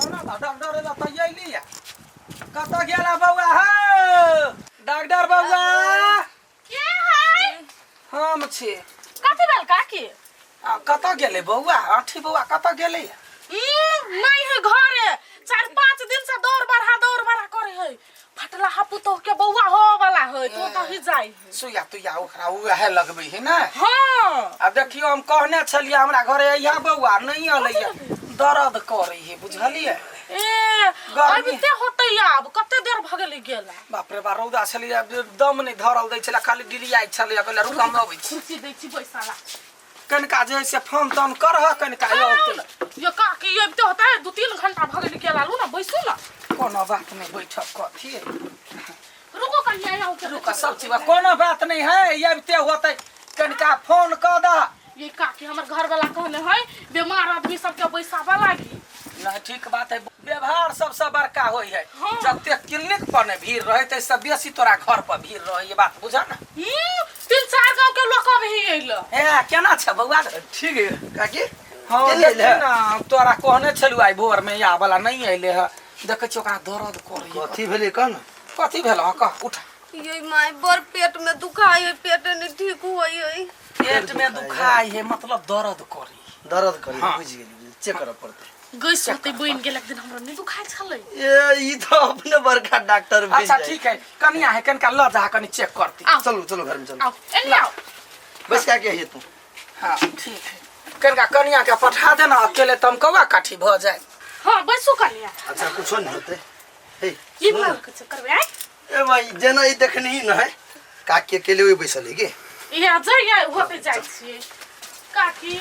कहना था डॉक्टर एला तऽ अयली कतऽ गेला बौआ हौ डॉक्टर बौआ के है हम छी कथी भेल काकी आ, कतऽ गेलै बौआ अठी बौआ कतऽ गेलै नहीं है घरे 4-5 दिन से दौड़ बढ़ा करे है फटला हा पुतोह के बौआ हो वाला है तो तो ही जाय है सुइया तुइया ओकरा उहे लगबै है ने हाँ आ देखियो हम कहने छलियै हमरा घरे अइहा बौआ नहि अलैया दर्द करै है बुझलियै ए गर्मी। अबिते होतै आब कते देर भऽ गेलै गेला बाप रे बा रौदा छलियै दम नहि धरल दै छलै खाली डिरियाइ छलैया कहलियै रुक हम अबै छी कुर्सी दै छी बैसाला कनिका जे है से फोन तोन करह कनिका औतै ये काकी अबिते होतै 2-3 घंटा भऽ गेलै गेला लू ना बैसू ना कोनो बात नहि बैठब कथी रुको कनिया आउ के रुक सब चीज कोनो बात नहीं है अबिते होतै कनिका फोन कऽ दह ये काकी हमर घर वाला कहने है बीमार आदमी सबके बैसाबा लागी नहीं ठीक बात है व्यवहार सबसे बड़का होइ है हाँ। जते क्लिनिक पर ने भीड़ रहे तै से बेसी तोरा घर पर भीड़ रहे ये बात बुझा ना 3-4 गांव के लोग अभी अइल हे केना छै बौआ ठीक है काकी हाँ केने अइले? देखी ना तोरा कहने छलु आइ भोर में या वाला नहीं अइले है देखै छी ओकरा दर्द करे कथी भेलै कह ने कथी भेल हँ कह उठ ये my बड़ पेट में दुखाई है पेट नहीं ठीक हुई है पेट में दुखाई है मतलब दर्द करे दर्द करी हाँ। बुझि गेली चेक करऽ पड़तै गैस होते बनि गेल एक दिन हमरा नहीं दुखाइ छलै ए ई तो अपने बड़का डॉक्टर बन अच्छा जाए। ठीक है कनिया है कनिका ल जा कनि चेक करती आओ चलू चलू घर में चलू आओ एने आओ बस काकी आइए तू हाँ ठीक है कनिका कनिया के पठा देना अकेले तम कौआ काठी भऽ जाए हाँ बैसू कनिया अच्छा कुछो नहीं होते हे ई सुनो माल ना। के चक्कर में आइ ए भाई जेना ई देखनी ही न है काकी अकेले वही बैसल है के इहे जाइए होते जाइ छियै काकी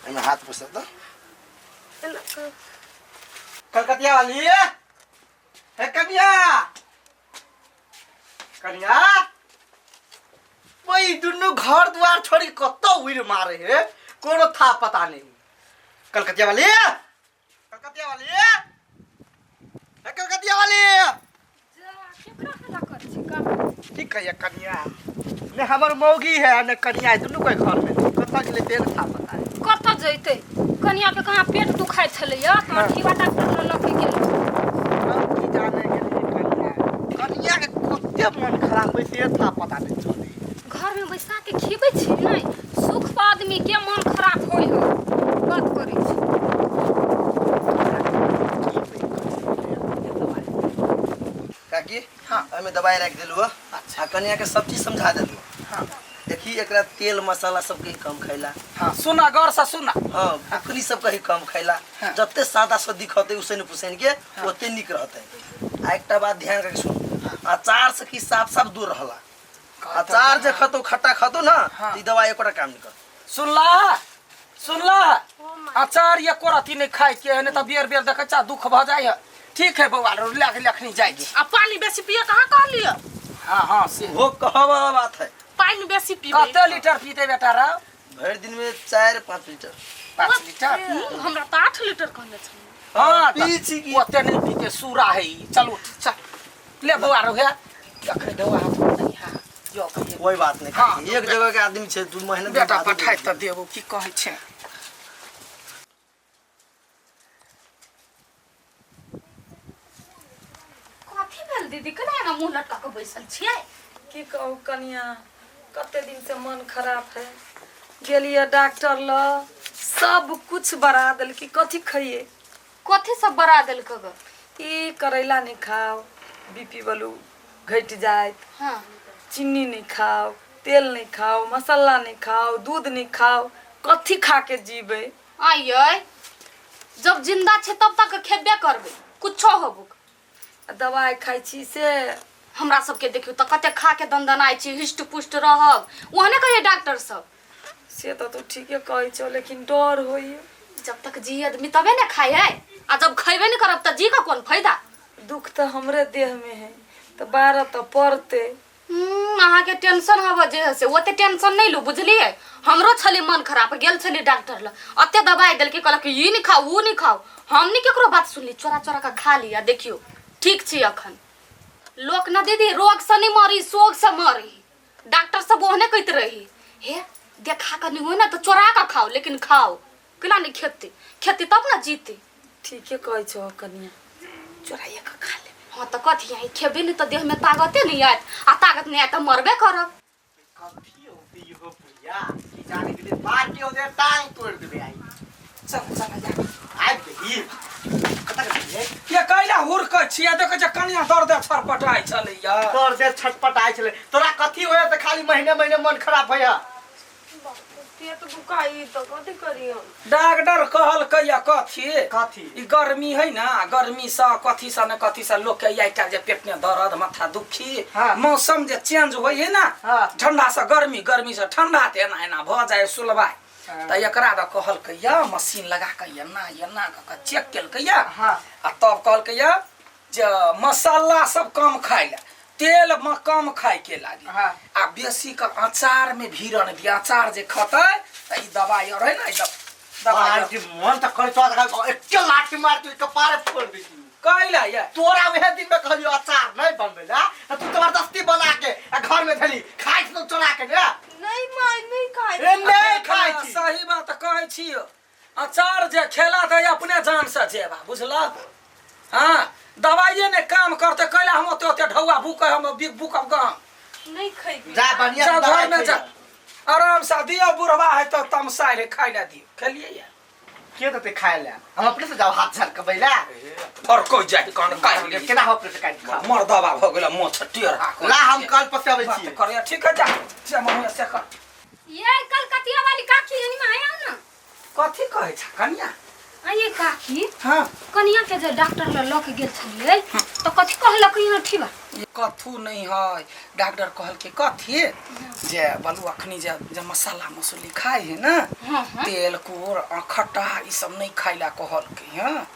एमे हाथ पोसत तो कलकतिया वाली हे कनिया कनिया वही दुनू घर द्वार छोड़ी कतौ उड़ मारे हे कोनो था पता नहीं कलकतिया वाली कलकतिया वाली हे कलकतिया वाली केकरा हल्ला करै छी का की कहिए कनिया ने हमर मौगी है ने कनिया है दुनू कोई घर में कतऽ गेलै तेल था पता है कतऽ जैतै कनिया के कहाँ पेट दुखाइ छलैया तऽ अथी डॉक्टर लग लऽ के गेल हम की जाने गेलियै कनिया कनिया के कते मन खराब होइ से था पता नहीं चले घर में बैसा के खिबै छी नहि सुख पर आदमी के मन खराब होइ हो बात करै छी काकी हाँ। एहिमे दवाई राखि देलहुँ हँ अच्छा। आ कनिया के सब चीज समझा देलहुँ हाँ देखी एकरा तेल मसाला सब कहीं कम खैला हाँ सुना गौर से सुना हाँ बुकनी सब कहीं कम खैला हाँ। जते सादा सदी खते उसैन पुसैन के ओते नीक रहते आ एकटा बात ध्यान रख सुन अचार से की साफ साफ दूर रहला अचार जे खतो खट्टा खतो ना हाँ। त ई दवाई एकोटा काम नहीं करत सुनला सुनला अचार एको रत्ती नहीं खाए के है नहीं तो बेर बेर देखे चा दुख भ जाए है ठीक है बौआ लख लखनी जाए छी आ पानी बेसी पिए कहाँ कहलिए हाँ हाँ से वो कह वाला बात है पानी बेसी पीबै कते लीटर पीते बेटा रा भरि दिन में 4-5 लीटर 5 लीटर हमरा तऽ 8 लीटर कहने छलै हाँ पी छी की? ओते नहीं पीते सूरा है ई। चलो चल ले बौआ रो है अखने दवा नहीं हाँ यो कहिए कोई बात नहीं हाँ। एक जगह के आदमी छे 2 महीना बेटा पठाइ तऽ देबो की कहै छै कथी भेल दीदी केना एना मुँह लटका कऽ बैसल छियै की कहू कनिया कते दिन से मन खराब है गेलियै डॉक्टर लग सब कुछ बढ़ा देलकी कथी खइए कथी सब बढ़ा देलक ग ई करैला नहीं खाओ बीपी बलू घटि जायत हाँ चीनी नहीं खाओ तेल नहीं खाओ मसाला नहीं खाओ दूध नहीं खाओ कथी खा के जीबै आइयै जब जिंदा छै तब तक खेबे करबै कुछो होबो आ दवाइ खाइ छी से हमरा सबके देखियौ तऽ कते खा के दनदनाइ छी हृष्ट पुष्ट रहब ओहने कहिए डॉक्टर सब से तऽ तू ठीके कहै छौ लेकिन डर होइए जब तक जी आदमी तबे ने खाइ है आ जब खैबे ने करब तऽ जी का कोन फायदा दुख तऽ हमरे देहमे है तऽ बारह तऽ पड़तै अहाँके टेंशन हबऽ जे है से ओते टेंशन नहि लू बुझलियै हमरो छलै मन खराब गेल छलियै डॉक्टर लग अते दवाइ देलकै कहलक ई नहि खाउ ओ नहि खाउ हम नहि केकरो बात सुनली चोरा चोरा कऽ खा लिअ देखियौ ठीक छी अखन लोक न दीदी रोगसँ नहि मरी शोकसँ मरी डॉक्टर सब ओहने कहैत रही हे देखा कऽ नहि होइ ने तऽ चोरा कऽ खाउ लेकिन खाउ केना नहीं खेते खेते तब ना जीते ठीके कहै छौ कनिया चोराइए के खा ले हाँ तो कथी है खेबे नहीं तो देह में ताकते नहीं आयत आ ताकत नहीं आयत तो मरबे करब कथी होती हो बुढ़िया की जाने के लिए बाटी होते टांग तोड़ देबे आई चल चल जा आबि गेली कतऽ गेलियै ये कैला हुरकै छियै देखै छै कनिया दर्द छरपटाइ छलैया तोर से छटपटाइ छलै तोरा कथी होया तऽ खाली महीने महीने मन खराब होया पेट दुखाई तऽ कथी करी हम डॉक्टर कहलकै या कथी कथी? ई गर्मी है ना गर्मी से कथी से ने कथी से लोग के आइ काल्हि जे पेट में दर्द माथा दुखी हाँ। मौसम जे चेंज होइ है ना हाँ। ठंडा से गर्मी गर्मी से ठंडा तऽ एना एना भऽ जाइ सुलबाइ हाँ। तऽ एकरा तऽ कहलकै या मशीन लगा कऽ एना एना कऽ कऽ चेक केलकै या हाँ। आ तब कहलकै या जे मसाला सब कम खाइ लए तेल म कम खाइ के लागी हाँ। आ बेसी के अचार में भीरन दिया अचार जे खतै तऽ ई दवाई और है ना ई दवाई बाहर के मन तऽ करै छौ एके लाठी मार के कपारे फोड़ दै छी कैला ये तोरा वएह दिन में कहलियो अचार नहीं बनबै ला तऽ तू जबरदस्ती बना के आ घर में धली खाइ छी तो चोरा के ने नहीं माय नहीं खाइ ए नहीं खाइ छी सही बात कहै छी अचार जे खेला तऽ अपने जान से जेबा बुझलक हाँ दवाइए ने काम करते कैला हम ओते ओते ढौआ भूख हम बिक भूखब गम नहीं खैबी जा बढ़िया जा से दवाई घर में जा खइहे। आराम से दियो बुढ़वा है तो तमसाइ रे खाइ ला दियो खेलिए या के देतै खाइ ला हम अपने से जाओ हाथ झाड़ के बैला फरको जाय कान काटि ली केना हम अपने से काटि खाओ मर्दबा भऽ गेल मोछ टेढ़ा ला हम कल पर से अबै बात छी करैया ठीक है जा से मम्मी से कर ये कलकतिया वाली काकी एनी में आया ना कथी कहै छ कनिया आ ये काकी हाँ कनिया के जे डॉक्टर लग लऽ के गेल छलियै तऽ कथी कहलक यहाँ ठीबा कथू नहीं है डॉक्टर कहलकै कथी जे बलू अखनी जे जे मसाला मसुली खाइ है ना हाँ, हाँ। तेल कोर आ खट्टा ई सब नहीं खाइ ला कहलकै हँ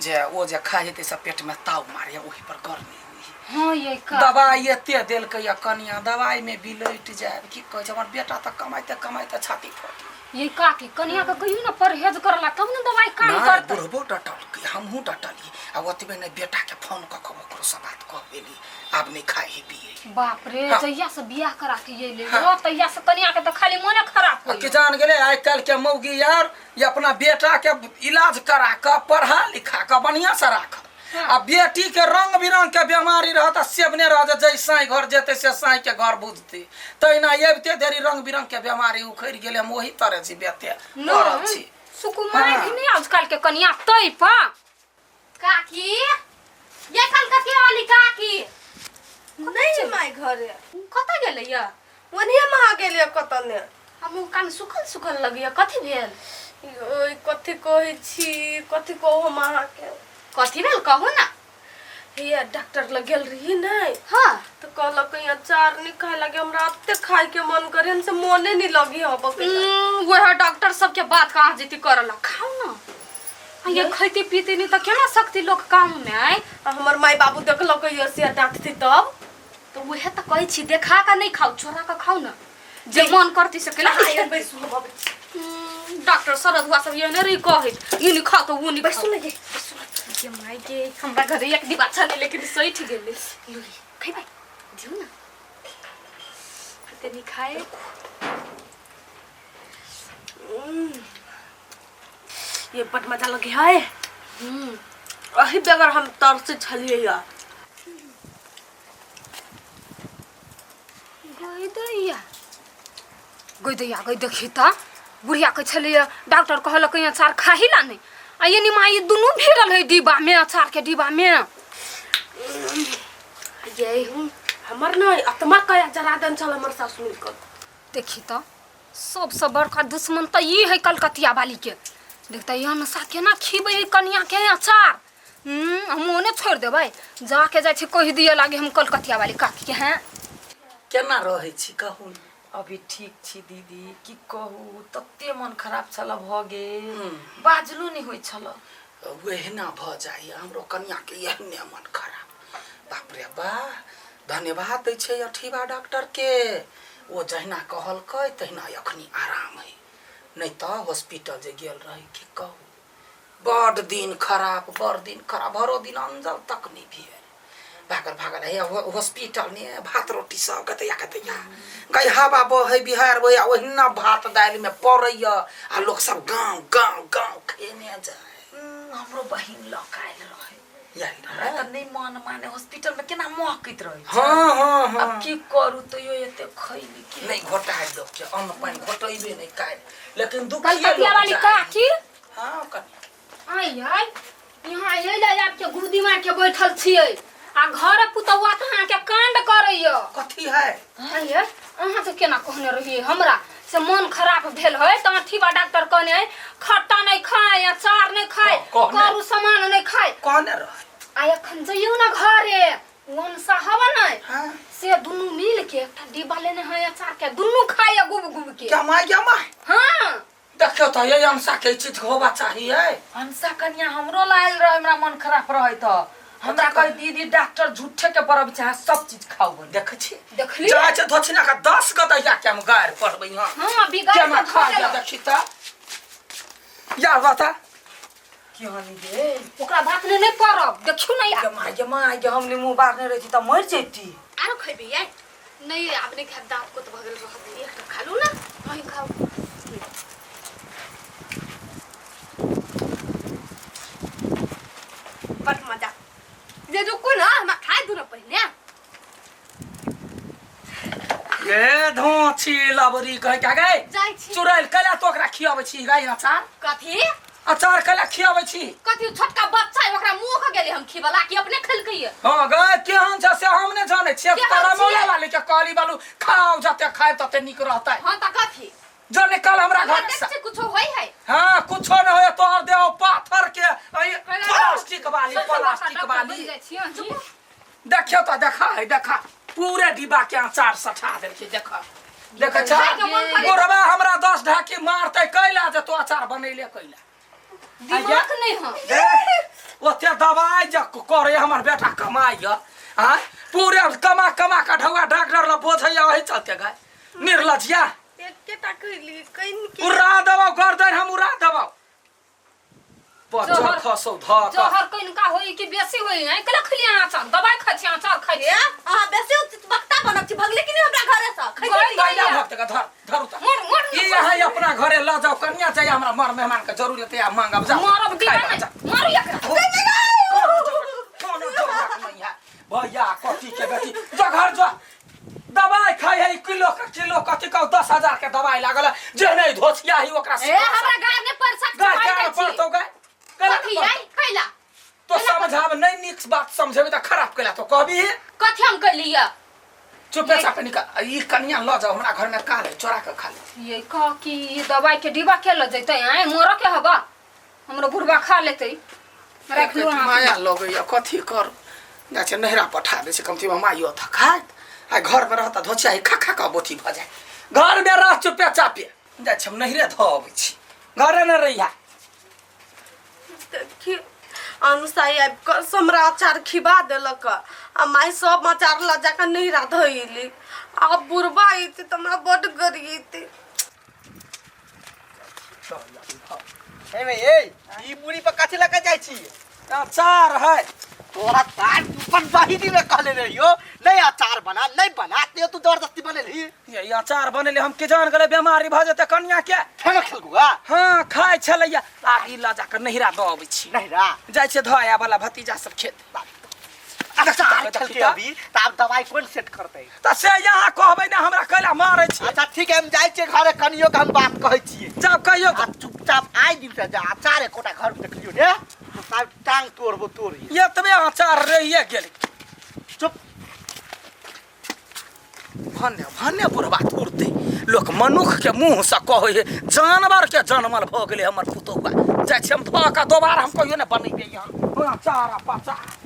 जे ओ जे खाइ है ताहिसँ पेटमे ताव मारे ओहि पर गर्मी होइ है। हाँ ये का दवाइ एते देलकै या कनिया दवाइ में बिलटि जायब की कहै छै हमर बेटा तऽ कमाइते कमाइते छाती फटि ये काकी कनिया के कहियो ना परहेज करला तब ना दवाई काम नहि करतै बुढ़बो डटलकै हमहूँ डटलियै आ ओतबे नहि बेटाके फोन कऽ कऽ ओकरो से बात कऽ गेली आब नहि खाइ है पिए बाप रे हाँ। जहिया से बियाह करा के अइले हाँ। हो तहिया से कनिया के तऽ खाली मोने खराब आ होइए की जान गेलै आइ काल्हि के मौगी यार ये अपना बेटा के इलाज करा कऽ पढ़ा लिखा कऽ बढ़िआँ से राखत आ बेटी के रंग बिरंग के बीमारी रहत आ सेबने रहत जे जै साँइ घर जेतै से साँइ के घर बुझतै तहिना अबिते देरी रंग बिरंग के बीमारी उखड़ि गेलै हम ओही तरह छी बेते पड़ल छी सुकुमार हाँ। भी नहीं आजकल के कनिया तै पा काकी ये कलकतिया वाली काकी नहीं माय घरे कतऽ गेलै या ओन्हिए महा गेलियै कतऽ ने हम कान सुखल सुखल लगैया कथी भेल ओइ कथी कहै छी कथी कहू हम अहाँके कथी भेल कहू ना हे डॉक्टर लग गेल रही नहीं हाँ तो कहलक अचार नहीं खाए लगे हमरा एते खाए के मन करे हमसे मोने नहीं लगी हब वह डॉक्टर सबके बात कहाँ जेती करला खाओ ना आ ये खैते पीते नहीं तो केना सकती लोग काम में आए हमर माई बाबू देखलक ये से डांटती तब तो वह तो कहै छी देखा के नहीं खाओ चोरा के खाओ ना जे मन करती से केना आइ बैसू हम अबै छी। डॉक्टर सर अधुआ सब ये नहीं कहै ई नहीं खाओ तो वो नहीं बैसू खाओ ने गे ये माय गे हमरा घरे एक डिब्बा छलै लेकिन सठि गेलै लुई खैबै दियौ ना तनी खाए ये बड मजा लगे है अही बगैर हम तरसे छलिए या गई दैया गई दैया गई देखी त बुढ़िया कहै छलैया डॉक्टर कहलक अचार खाही ला नहि आ ये निमाई दुनू भिड़ल है डिब्बा में अचार के डिब्बा में ये हूँ हमर नहीं आत्मा कया जरा देन छल हमर सासु मिलकर देखी त सबसँ बड़का दुश्मन तऽ ई है कलकतिया वाली के देखता यह नशा केना खीबै है कनिया के अचार हम ओने छोड़ि देबै जाके जाइ छी कहि दिअ लागे हम कलकतिया वाली काकी के हैं केना रहै छी कहू ने अभी ठीक छी दीदी की कहू तते मन खराब छल भऽ गेल बाजलो नहि होइ छल ओहिना भऽ जाइए हमरो कनियाके एहने मन खराब बाप रे बा धन्यवाद दै छै अठीबा डॉक्टरके ओ जहिना कहलकै तहिना अखनी आराम है नहि तऽ हॉस्पिटल जे गेल रही की कहू बड़ दिन खराब बड़ दिन खराब भरो दिन अंजल तक नहि भेल भागल भागल हे हॉस्पिटल में भात रोटी सब कतैया कतैया गई हवा बहै बिहार बहै आ ओहिना भात दालि में पड़ैया आ लोक सब गाँव गाँव गाँव खेने जाय। हमरो बहिन लऽ कऽ आयल रहै। आयल हमरा रहै? तऽ नहि मन माने, हॉस्पिटल में केना महकैत रहै छै। हाँ हाँ हाँ। आब की करू, तैयो एते खैली के नहीं घोटाय लोक के अन्न पानि घोटेबे नहीं काल्हि, लेकिन दुखिए कलकतिया लोक वाली जाय। काकी। हाँ कनिया। आई आई यहाँ अइला आबि के गुदी मार के बैठल छियै आ घर पुतौआ तऽ अहाँके कांड करैया। कथी है? आइ यै, अहाँ तऽ केना कहने रहियै हमरा से मन खराब भेल है तऽ अथी बा डॉक्टर कहने है खट्टा नहीं खाय, अचार नहीं खाय, कहने। करू सामान नहीं खाय। कहने रहे। आ एखन जइयौ ने घरे वन साहब ने हाँ। से दुनू मिल के एकटा डिब्बा लेने है अचार के, दुनू खाय गुब गुब के। क्या my क्या my? हाँ। देखियो तो ये अंशा के चीज होबा चाहिए। हंसा कनिया हमरो लायल रहे, हमरा मन खराब रहे तो हमरा कहे दीदी डॉक्टर झूठे के परब चाहे सब चीज खाओ बन। देखै छी? देखली? जाइ छै धोछिना के 10 गदैया के हम गारि पढ़बै। हाँ। हाँ, बिगाड़ केना के खा धऽ जा देलक। देखी त। यार बता। की हानि गे? ओकरा बात ने नहीं पड़ब, देखियो ना यार। गे my, गे my, गे हमने मुंह बारने रही त मर जैती। आरो खैबी यार? नहीं आब नहीं खाब, दांत को तो भगल रहत, एकटा खा लू ना, अहीं खाओ। बड मजा जे रुकू ना, हमरा खाय दू ना पहिने। गे धोछी लबरी कहे क्या गए? जाइ छी। चुड़ैल कैला तो ओकरा खियाबै छी गाय अचार? कथी? अचार कैला खियाबै छी? कथी छोटका बच्चा है ओकरा मुंह के गेलै हम खिबला कि अपने खेलकै ये? हाँ गए केहन छै से हम नहि जानै छियै। केहन तारा छियै? मौला वाली के कहली बालू खाओ जते खाए तते नीक रहतै। हाँ त कथी? जने कल हमरा हमरा घर देख से छै कुछो होय है। हाँ कुछो न होय, तोहर देह पाथर के प्लास्टिक वाली, सबसे बड़का प्लास्टिक डॉक्टर वाली। बनि जाइ छियै अहीं। देखियो तो देखा है, देखा पूरे डिब्बा के अचार सठा देलकै। देखा देखै छ खाइके मन करै। बुढ़बा हमरा 10 ढाकी मारतै कैला जे तो अचार बनैले कैला। दिमाग नहीं है। देख, ओते दवाई जे करे हमर बेटा कमाइया, आँय पूरे कमा कमा के ढौआ डॉक्टर ल बोझैया ओही चलते गाय निर्लज्जिया। एकेटा खैली कनि के। उड़ा देबौ गर्दन, हम उड़ा देबौ। पचर जहर- खसौ धऽ कऽ। जहर कनिका होई कि बेसी होई है? केला खलिया अचार? दवाई खाइ छी, अचार खाइ छी। ए, अहाँ बेसी वक्ता बनब छी, भगले कि नहीं हमरा घरे से? खैते गई छी। कैला भक्त के धर धर उतर। मोर मोर ई यहाँ अपना घरे ल जाओ कन्या चाहिए हमरा मर मेहमान के जरूरत है मांगब जाओ। मारब खाइ दीवा ला, नहीं, जा। मारू एकरा। कोनो कोनो जरूरत नहीं है भैया कथी के बेटी जा घर जा। दवाई खाई है किलो के किलो कथी कहू 10,000 के दवाई लागल है जे नहीं धोसिया ही ओकरा ए हमरा गाय ने पर सक गाय केना पड़तौ गाय? केना कथी पड़तौ? आई कैला? तो समझाब नहीं नीक बात समझेबे त खराब कैला तो कहबी। कथी हम कैलिया? चुपे चापे निकल, ई कनिया ल जाओ हमरा घर में काल है चोरा के खा ले। ये कह कि ई दवाई के डिब्बा के ल जैतै? आए मोर के हबा हमरो बुढ़बा खा लेतै। रख लू अहाँ। माया लगैया कथी कर जाइ छै नैहरा पठा दै छै कमती में माइयो त खाइत आ घर में रहता धोचिया ही खा खा के बोथी भ जाए। घर में रह चुपे चापे जाइ छै हम नैहरे धऽ अबै छी, घरे न रहिया। देखी अनुसाई आबि कऽ हमरा अचार खिबा देलक आ माय सब अचार लऽ जाकऽ नैहरा धैली। आब बुढ़बा अयतै तऽ हमरा बड्ड गरियेतै। ए भाई, ए, ई पूरी पर कथी लऽ कऽ जाइ छी? अचार है। तोरा तार अपन बहिनी में कहले रहियो नहीं अचार बना नहीं बना ते तू जबरदस्ती बनेलही। ये अचार बनेले हम के जान गेलै बेमारी भऽ जेतै कनिया के। खेलो खेलकुआ? हाँ खाइ छलैया। आब ई लऽ जाकऽ नैहरा दऽ अबै छी। नैहरा? जाइ छियै धऽ आबऽ ला भतीजा सब खेत। अचार खेलके अभी तऽ आब दवाई कोन सेट करतै? तऽ से यहाँ कहबै ने हमरा कैला मारै छी। अच्छा ठीक है, हम जाइ छियै घरे कनियो के हम बात कहै छियै। जाउ कहियो। आ चुपचाप आइ दिन से जा अचार एकोटा घर में देखलियो ने तो साहब टांग तोड़बो तोड़ी। एतबे अचार रहिए गेलै। चुप। भने भने बुढ़बा तुरते लोक मनुख के मुंह से कहै है जानवर के जनमल भऽ गेलै हमर पुतौआ। जाइ छी हम धऽ कऽ दोबारा हम कहियो ने बनेबै यहाँ अचार आ पचार।